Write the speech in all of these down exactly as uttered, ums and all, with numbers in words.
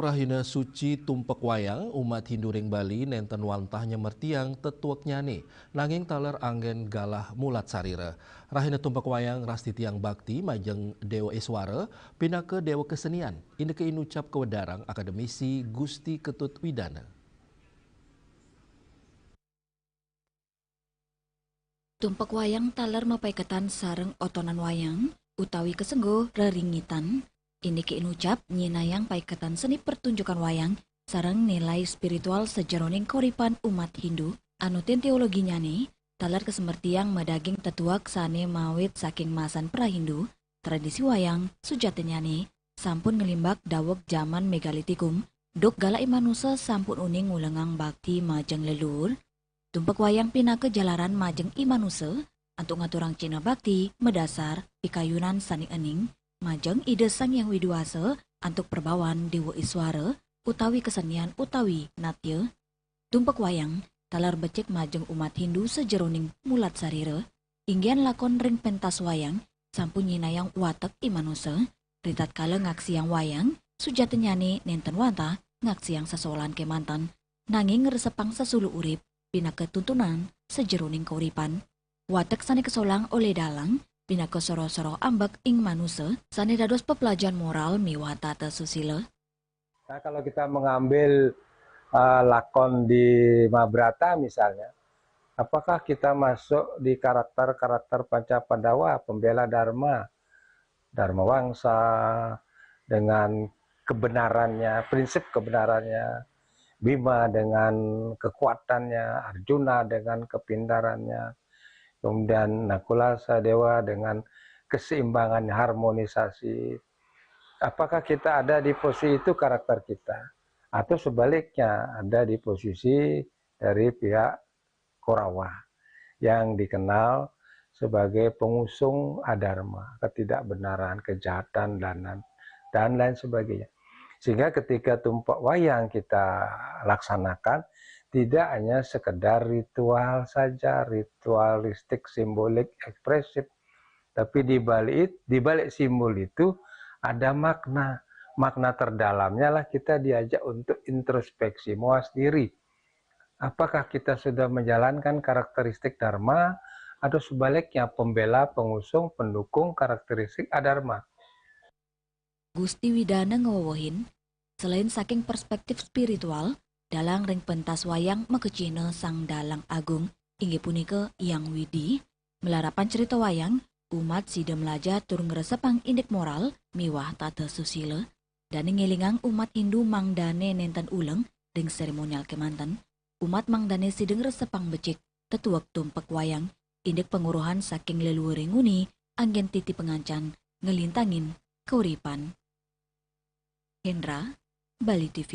Rahina suci tumpek wayang, umat Hindu ring Bali nenten wantah nyemertiang tetueknyane, nanging taler anggen galah mulat sarira. Rahina tumpek wayang ras titiang bakti majeng Dewa Iswara, pinaka dewa kesenian, indike inucap kawedarang akademisi Gusti Ketut Widana. Tumpek wayang taler mapaiketan sareng otonan wayang utawi kasengguh reringkitan. Indike inucap nyinayang paiketan seni pertunjukan wayang sareng nilai spiritual sajeroning kauripan umat Hindu. Anutin teologinyane, taler kasemertiang madaging tetuek sane mawit saking masan pra-Hindu. Tradisi wayang sujatinnyane sampun nglimbak daweg jaman Megalitikum, duk galah i manusa sampun uning ngulengang bakti majeng leluhur. Tumpek wayang pinaka jalaran majeng i manusa antuk ngaturang cihna bakti madasar pikayunan sane ening majeng Ida Sang Hyang Widi Wasa antuk prabawan Dewa Iswara utawi kesenian utawi natya. Tumpek wayang taler becik majeng umat Hindu sajeroning mulat sarira. Inggihan lakon ring pentas wayang sampun nyinayang watek i manusa. Ritatkala ngaksiang wayang, sujatinnyane nenten wantah ngaksiang sesolahan kemanten, nanging ngresepang sesuluh urip pinaka tuntunan sajeroning kauripan. Watek sane kasolang olih dalang pinaka soroh-soroh ambek ing manusa sane dados pepelajahan moral miwah tata susila. Nah, kalau kita mengambil, eh, lakon di Mahabharata misalnya, apakah kita masuk di karakter-karakter Panca Pandawa, pembela Dharma, Dharma Wangsa dengan kebenarannya, prinsip kebenarannya, Bima dengan kekuatannya, Arjuna dengan kepintarannya, kemudian Nakula Sadewa dengan keseimbangan, harmonisasi. Apakah kita ada di posisi itu karakter kita? Atau sebaliknya, ada di posisi dari pihak Korawa yang dikenal sebagai pengusung adharma, ketidakbenaran, kejahatan, dan, dan lain sebagainya. Sehingga ketika tumpek wayang kita laksanakan, tidak hanya sekedar ritual saja, ritualistik, simbolik, ekspresif, tapi di balik, di balik simbol itu ada makna. Makna terdalamnya lah kita diajak untuk introspeksi, mawas diri. Apakah kita sudah menjalankan karakteristik Dharma, atau sebaliknya pembela, pengusung, pendukung karakteristik adharma? Gusti Widana ngewewehin, selain saking perspektif spiritual, dalang ring pentas wayang makacihna Sang Dalang Agung, inggih punika Hyang Widi. Malarapan cerita wayang, umat sida mlajah tur ngresepang indik moral miwah tata susila. Dane ngelingang umat Hindu mangdane nenten uleng ring seremonial kemanten, umat mangdane sida ngresepang becik tetuek tumpek wayang, indik panguruhan saking leluhuring nguni anggen titi pangancan nglintangin kauripan. Hendra, Bali T V.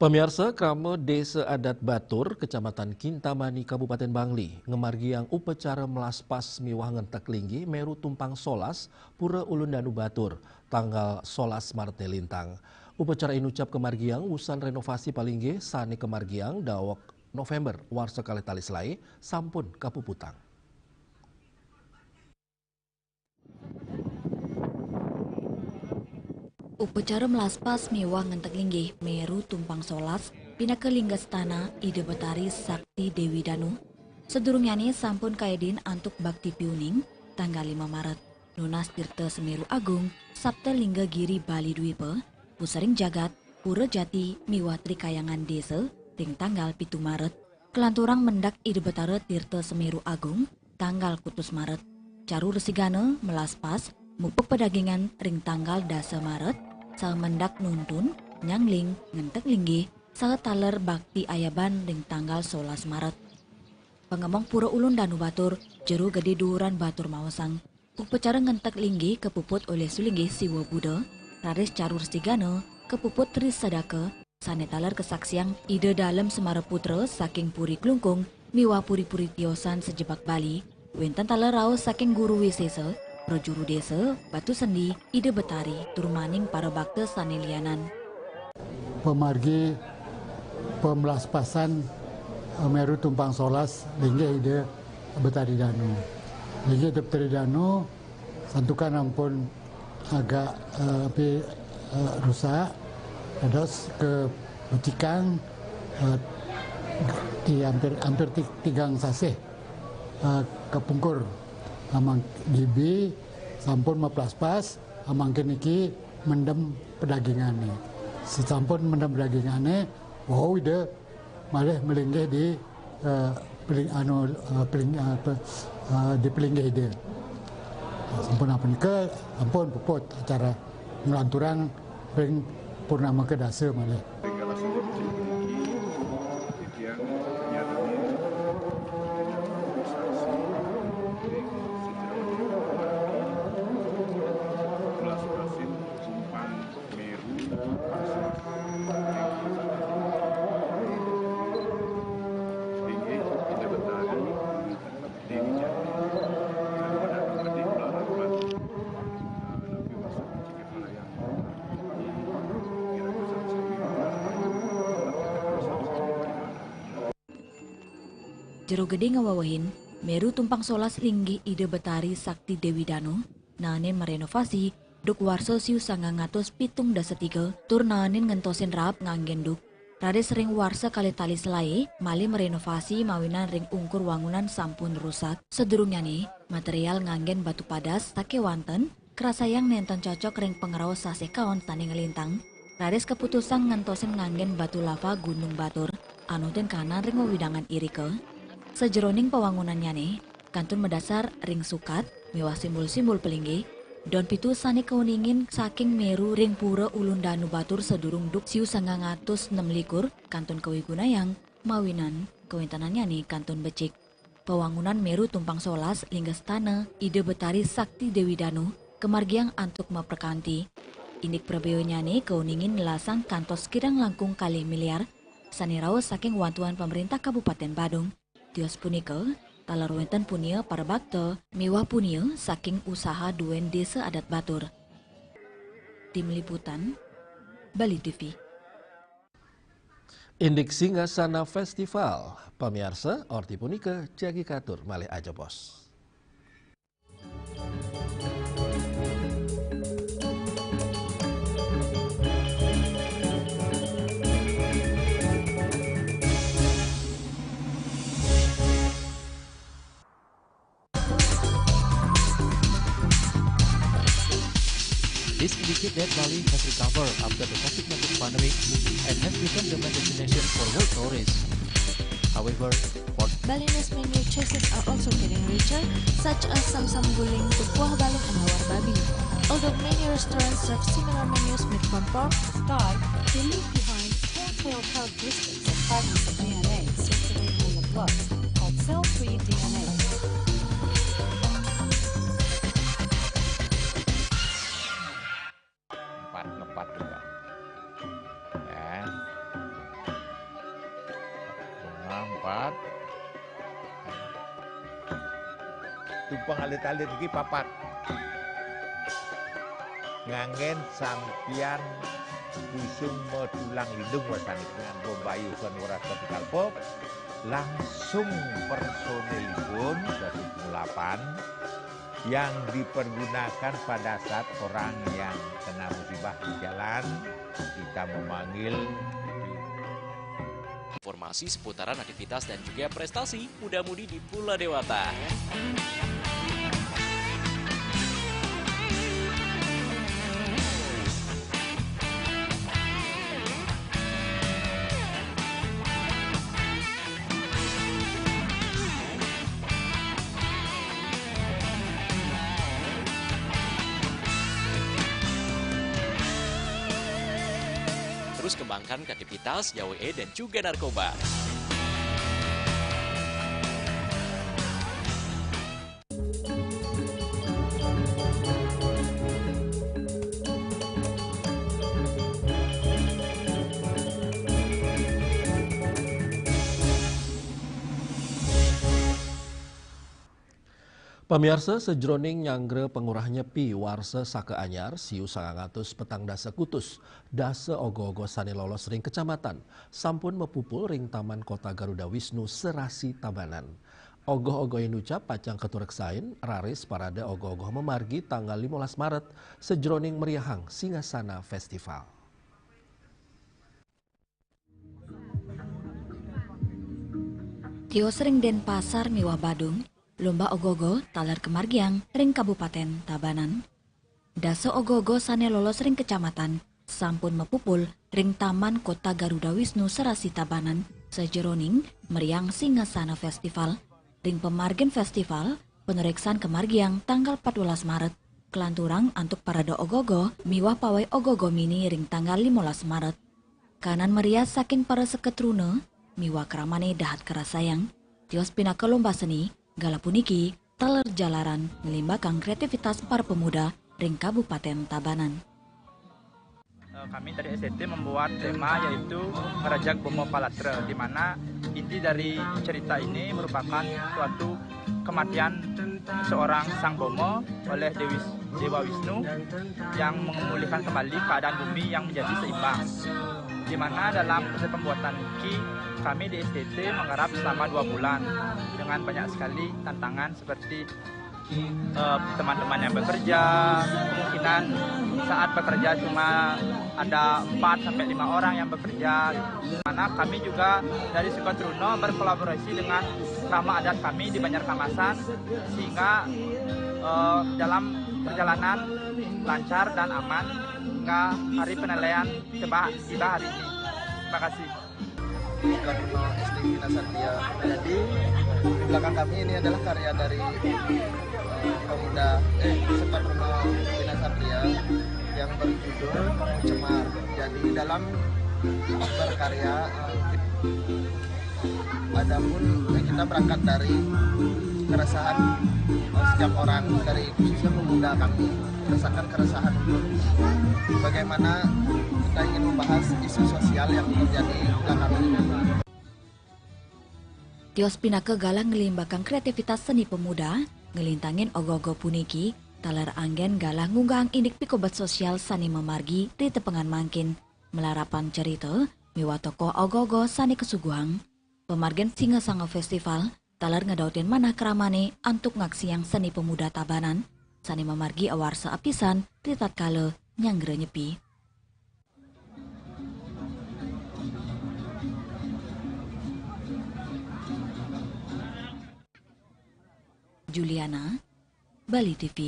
Pamiarsa, krama Desa Adat Batur, Kecamatan Kintamani, Kabupaten Bangli, ngamargiang upacara melaspas miwah ngentek linggih Meru Tumpang Solas, Pura Ulun Danu Batur, tanggal solas Maret lintang. Upacara inucap kamargiang wusan renovasi palinggih sane kamargiang daweg November warsa kalih tali selae sampun kapuputang. Upacara melaspas miwah ngentek linggih Meru Tumpang Solas pinaka lingga stana Ida Betari Sakti Dewi Danu. Sadurungnyane sampun kaedin antuk bakti piuning tanggal lima Maret. Nunas Tirta Semeru Agung, Sapta Lingga Giri Bali Dwipa, Pusaring Jagat, Pura Jati miwah Trikayangan Desa ring tanggal pitu Maret. Kalanturang mendak Ida Betara Tirta Semeru Agung tanggal kutus Maret. Caru Resigana melaspas mupuk padagingan ring tanggal dasa Maret, saha mendak nuntun, nyangling, ngentek linggih, saha taler bakti ayaban ring tanggal solas Maret. Pangemong Pura Ulun Danu Batur, Jero Gede Duuran Batur maosang, upacara ngentek linggih kapuput olih sulinggih Siwa Buddha, raris Caru Resigana kapuput Tri Sadaka, sane taler kasaksiang Ida Dalem Semara Putra saking Puri Klungkung miwah puri-puri tiosan sajebag Bali, wenten taler raos saking Guru Wisesa, Prajuru Desa, Batu Sendi, Ida Betari, tur maning parabakta sane lianan. Pamargi pamlaspasan, eh, Meru Tumpang Solas, linggih Ida Betari Danu. Linggih Ida Betari Danu, santukan ampun agak, eh, api, eh, rusak. Dados ke Butikang, eh, di hampir, hampir ti-, tigang sasih, eh, kapungkur. Amang dibi sampun maplaspas, amangkin niki mendem pedagingane. Sesampun mendem pedagingane, wau Ida malih malinggih di, eh, peling-, anu, eh, peling-, eh, pe-, eh, di pelinggih Ida. Sampun ampun ke, ampun puput acara nglanturang ring purnama kedasa malih. Jero Gede ngawewehin, Meru tumpang solas linggih Ida Betari Sakti Dewi Danu, naenin merenovasi duk warsa siu sangang atus pitung dasa tiga, tur naenin ngentosin raep nganggen duk. Raris ring warsa kalih tali selae, malih merenovasi mawinan ring ungkur wangunan sampun rusak. Sadurungnyane, material nganggen batu padas sakewanten, krasayang nenten cocok ring pangraos sasih kaon sane nglintang. Raris kaputusan ngentosin nganggen batu lava Gunung Batur, anutin kahanan ring wewidangan irika. Sajeroning pawangunannyane, kantun madasar ring sukat miwah simbul-simbul palinggih, don pitu sane kauningin saking Meru ring Pura Ulun Danu Batur sadurung duk siu sangang atus nem likur, kantun kawigunayang, mawinan kawentenannyane kantun becik. Pawangunan Meru tumpang solas linggih stana Ida Betari Sakti Dewi Danu kamargiang antuk maprakanti. Indik prabeanyane kauningin nelasan kantos kirang langkung kalih miliar sane rauh saking wantuan Pamerintah Kabupaten Badung. Tios punika, taler wenten punia parabakta miwah punia saking usaha duen Desa Adat Batur. Tim Liputan, Bali T V. Indik Singasana Festival, pamiarsa, orti punika jagi katur malih ajebos. This indicates that Bali has recovered after the COVID nineteen pandemic and has become the main destination for world tourists. However, for Balinese menu choices are also getting richer, such as samsam guling, tupuah balut, and lawar babi. Although many restaurants serve similar menus made from pork, Sky, they leave behind telltale characteristics of fragments of D N A circulating in the blood, called cell-free D N A. Empat, ngepat juga. Ya. Bunga empat. Tumpang alit-alit iki papat. Nganggen sampiyan busung metulang lindung wasani dengan bombayu son waras vertikal pop, langsung personilipun dasa delapan yang dipergunakan pada saat orang yang kena musibah di jalan, kita memanggil. Informasi seputaran aktivitas dan juga prestasi muda-mudi di Pula Dewata. Terus kembangkan kreativitas, jauhi dan juga narkoba. Pamiarsa, sajeroning nyanggra Pangurah Nyepi warsa saka anyar, siu sangang atus petang dasa kutus, dasa ogoh-ogoh sane lolos ring kecamatan sampun mapupul ring Taman Kota Garuda Wisnu Serasi Tabanan. Ogoh-ogohe nucap pacang katureksain, raris parade ogoh-ogoh mamargi tanggal limolas Maret, sajeroning meriahang Singasana Festival. Tios ring Denpasar miwah Badung, lomba ogoh-ogoh taler kamargiang ring Kabupaten Tabanan. Dasa ogoh-ogoh sane lolos ring kecamatan sampun mapupul ring Taman Kota Garuda Wisnu Serasi Tabanan, sajeroning meriang Singasana Festival. Ring pamargin festival, panureksan kamargiang tanggal empat belas Maret, kalanturang antuk parade ogoh-ogoh miwah paweh ogoh-ogoh mini ring tanggal limolas Maret. Kanan meriah saking para seketruna miwah kramane dahat karasayang. Tios pinaka lomba seni, galah puniki taler jalaran nglimbakang kreativitas para pemuda ring Kabupaten Tabanan. Eh, kami dari S T T membuat tema yaitu Ngerajak Boma Palatra, di mana inti dari cerita ini merupakan suatu kematian seorang sang Boma oleh Dewi, Dewa Wisnu yang memulihkan kembali keadaan bumi yang menjadi seimbang. Di mana dalam proses pembuatan niki, kami di S T T menggarap selama dua bulan dengan banyak sekali tantangan seperti eh, teman-teman yang bekerja, kemungkinan saat bekerja cuma ada empat sampai lima orang yang bekerja. Mana kami juga dari Sukotruna berkolaborasi dengan krama adat kami di Banjar Kamasan, sehingga eh, dalam perjalanan lancar dan aman hingga hari penilaian tiba, tiba hari ini. Terima kasih. Sukotruna S T Wina Satria. Jadi, di belakang kami ini adalah karya dari eh, pemuda eh Sukotruna Wina Satria yang berjudul Cemar. Jadi, dalam berkarya eh, adapun eh, kita berangkat dari keresahan eh, setiap orang, dari khususnya pemuda kami merasakan keresahan itu. Bagaimana kita ingin membahas isu sosial yang terjadi belakangan ini. Tios pinaka galah nglimbakang kreativitas seni pemuda, nglintangin ogoh-ogoh puniki, taler anggen galah ngunggahang indik pikobat sosial sane mamargi ri tepengan mangkin, malarapan cerita miwah tokoh ogoh-ogoh sane kasuguhang. Pamargin Singasana Festival taler ngedautin manah kramane antuk ngaksiang seni pemuda Tabanan sane mamargi awarsa apisan ritatkala nyanggra nyepi. Juliana, Bali T V.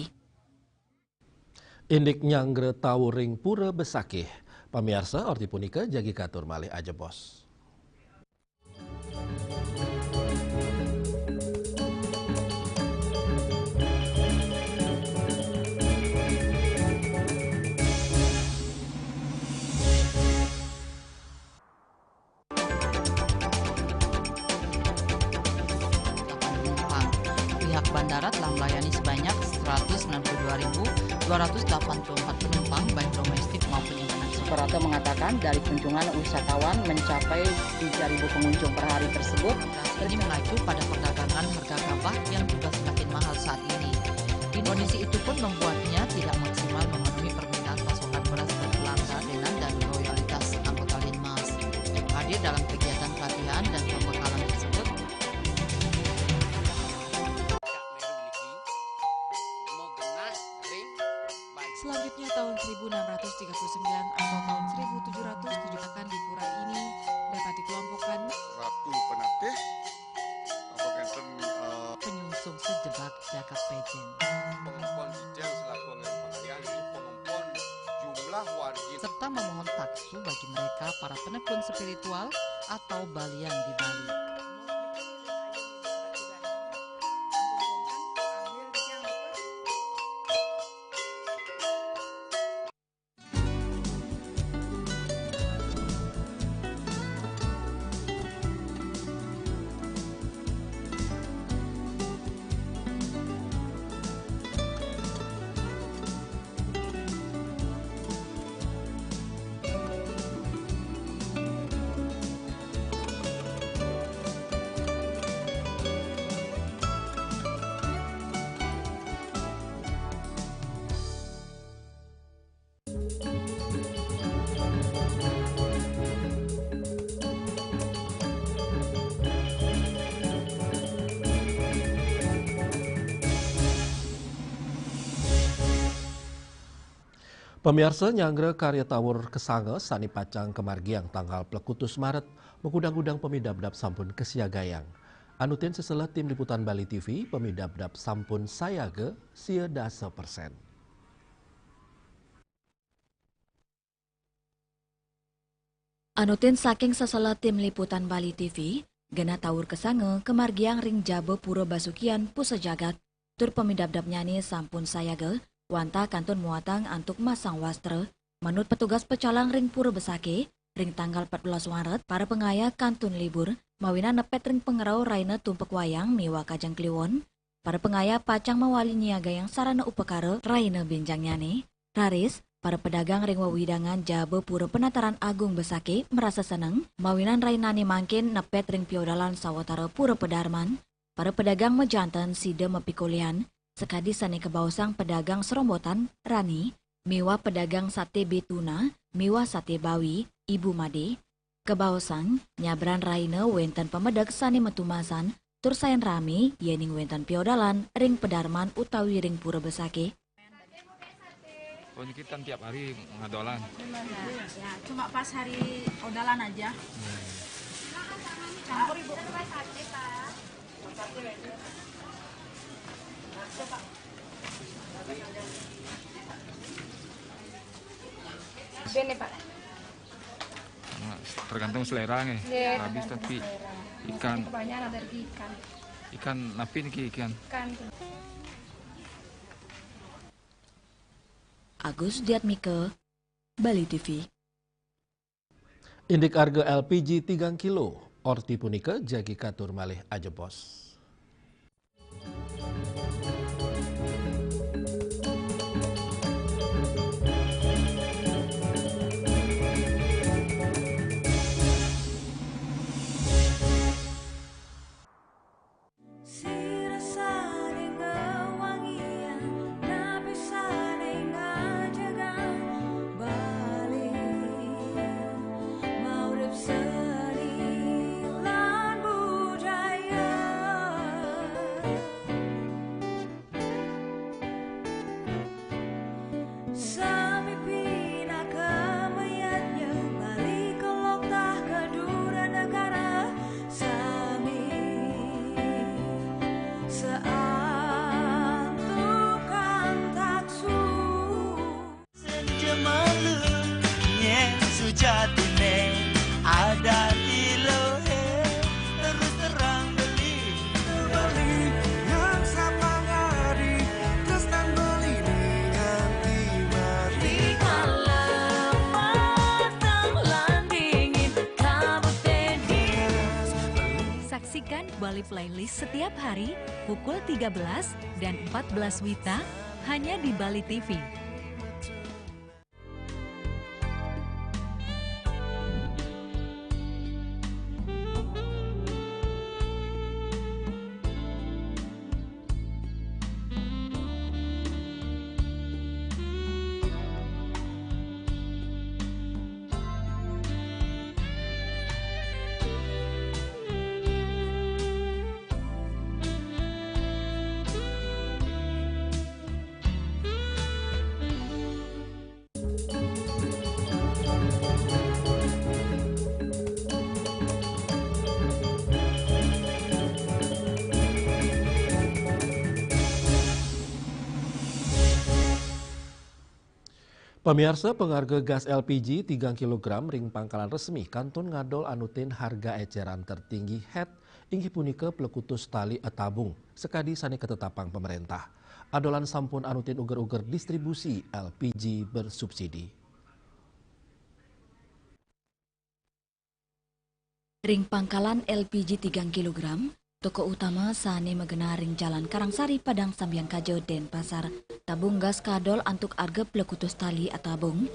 Indik nyanggra tawur ring pura besakih. Pamiarsa, orti punika jagi katur malih ajebos. Pihak bandara telah melayani sebanyak seratus sembilan puluh dua ribu dua ratus delapan puluh empat penumpang, baik domestik maupun internasional. Operator mengatakan dari kunjungan wisatawan mencapai tiga ribu pengunjung per hari tersebut. Ini mengacu pada perdagangan harga gabah yang juga semakin mahal saat ini. Kondisi itu pun membuatnya tidak maksimal memenuhi permintaan pasokan beras ke pelanggan dan loyalitas anggota Linmas yang hadir dalam kegiatan pelatihan dan pembekalan tersebut. Selanjutnya, tahun seribu enam ratus tiga puluh sembilan atau tahun seribu tujuh ratus tujuh akan di pura ini dapat dikelompokkan Ratu Penatih, apa ngenten, eh, penyungsung sejebak jagat pejen. Pengempon Ijang selaku anggaran pengalian, pengempon jumlah wargi. Serta memohon taksu bagi mereka para penekun spiritual atau balian di Bali. Pamiarsa, nyanggra karya tawur kasanga sane pacang kamargiang tanggal plekutus Maret, makudang-kudang pamidabdab sampun kasiagayang. Anutin seseleh tim liputan Bali T V, pemidabdab sampun sayaga sia dasa persen. Anutin saking seseleh tim liputan Bali T V, genah taur kasanga kamargiang ring jaba Pura Basukian Pusa Jagat, tur pamidabdabnyane sampun sayaga, wantah kantun muatang antuk masang wastra. Manut petugas pecalang ring Pura Besake, ring tanggal empat belas Maret, para pangayah kantun libur, mawinan nepet ring pangrauh rahina tumpek wayang miwah Kajeng Kliwon. Para pangayah pacang mawali nyiagayang sarana upakara rahina benjangnyane. Raris, para pedagang ring wewidangan jaba Pura Penataran Agung Besake marasa seneng, mawinan rahinane mangkin nepet ring piodalan sawatara Pura Pedarman. Para pedagang majanten sida mapikolihan, sakadi sane kabaosang pedagang Serombotan, Rani, miwah pedagang sate Betuna, miwah sate Bawi, Ibu Made. Kabaosang, nyabran rahina wenten pamedek sane matumasan, tur sayan rame, yening wenten piodalan ring Pedarman utawi ring Pura Besake. Oh, niki tan tiap hari ngadolan? Ya, cuma pas hari odalan aja. Campur, Ibu. Bene, Pak. Nah, tergantung selera nggih. Nggih, habis tergantung tapi selera. Ikan. Biasanya kebanyakan alergi ikan. Ikan napi niki ikan? Ikan. Agus Diatmika, Bali T V. Indik arga L P G tigang kilo, orti punika jagi katur malih ajebos. Sira sane ngawangiang, napi sane ngajegang Bali, maurip seni lan budaya. Sami pinaka mayadnya, Bali kelok tah kedura negara. Sami seantukan taksu. Senja malu, nyen sujatine adat ilohe, terus terang beli. Bali yang sapangari, tresnan Bali ni nganti mati. Rikala mateng lan dingin, kabute di. Saksikan Bali Playlist setiap hari pukul tiga belas dan empat belas wita hanya di Bali T V. Pamiarsa, pangarga gas L P G tigang kilogram ring pangkalan resmi kantun ngadol anutin harga eceran tertinggi het, inggih punika plekutus tali atabung, sakadi sane katetapang pamarentah. Adolan sampun anutin uger-uger distribusi L P G bersubsidi. Ring pangkalan L P G tigang kilogram, toko utama sane magenah ring Jalan Karangsari, Padang Sambian Kaja, Denpasar, tabung gas kadol antuk arga plekutus tali atabung.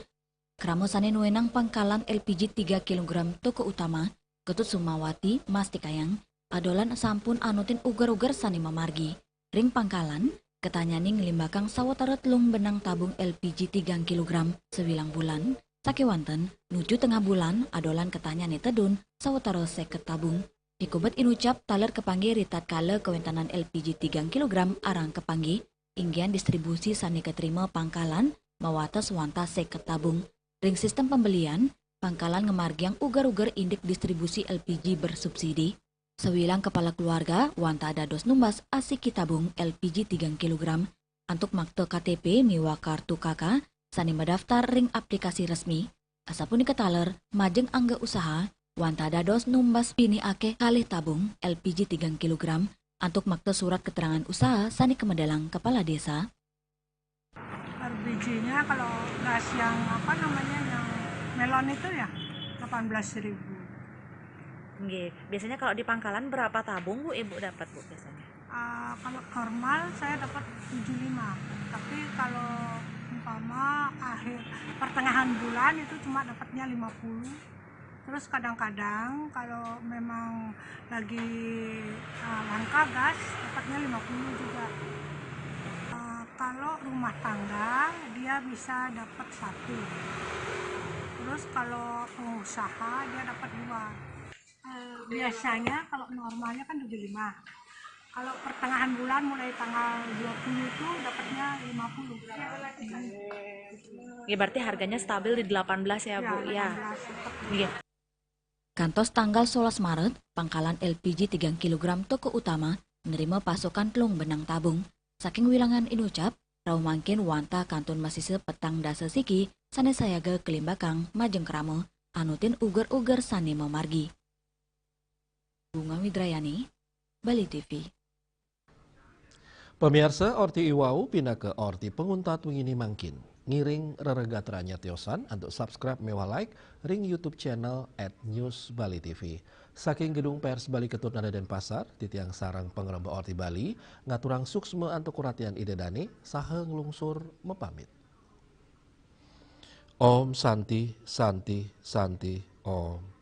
Krama sane nuenang pangkalan L P G tiga kilogram toko utama, Ketut Sumawati, mastikayang, adolan sampun anutin uger-uger sane mamargi. Ring pangkalan, katanyaning nglimbakang sawatara telung benang tabung L P G tigang kilogram sawilang bulan, sakewanten nuju tengah bulan adolan katanyane tedun sawatara seket tabung. Pikobet inucap taler kapanggih ritatkala kawentanan L P G tigang kilogram arang kapanggih, inggihan distribusi sane katrima pangkalan mawates wantah seket tabung. Ring sistem pembelian, pangkalan ngamargiang uger-uger indik distribusi L P G bersubsidi. Sawilang kapala kaluarga wantah dados numbas asiki tabung L P G tigang kilogram antuk makta K T P miwah kartu K K sane madaftar ring aplikasi resmi. Asapunika taler majeng angga usaha wantah dados numbas bini akeh kalih tabung L P G tigang kilogram antuk makta surat keterangan usaha sane kamedalang kepala desa. R B J-nya kalau gas yang apa namanya, yang melon itu ya delapan belas ribu. Nggih, biasanya kalau di pangkalan berapa tabung, Bu, Ibu dapat, Bu, biasanya? Ah, kalau normal saya dapat tujuh lima, tapi kalau umpama akhir pertengahan bulan itu cuma dapatnya lima puluh. Terus kadang-kadang kalau memang lagi ah, langka gas, dapatnya lima puluh juga. Ah, kalau rumah tangga dia bisa dapat satu. Terus kalau pengusaha dia dapat dua. Eh, biasanya kalau normalnya kan tujuh lima. Kalau pertengahan bulan mulai tanggal dua puluh itu dapatnya lima puluh. Ya, berarti harganya stabil di delapan belas ya, Bu, ya? Delapan belas tetap. Nggih. Kantos tanggal solas Maret, pangkalan L P G tigang kilogram Toko Utama nerima pasokan telung benang tabung. Saking wilangan inucap, rauh mangkin wantah kantun masisa petang dasa siki sane sayaga kalimbakang majeng krama anutin uger-uger sane mamargi. Bunga Widrayani, Bali T V. Pamiarsa, orti iwau pinaka orti panguntat wingine mangkin. Ngiring reregatranya tiosan antuk subscribe miwah like ring YouTube channel at News Bali T V. Saking Gedung Pers Bali Ketut Nada Denpasar, titiang sareng pangrembak Orti Bali ngaturang suksma antuk kuratian Ida Dane saha nglungsur mapamit. Om Santi, Santi, Santi, Om.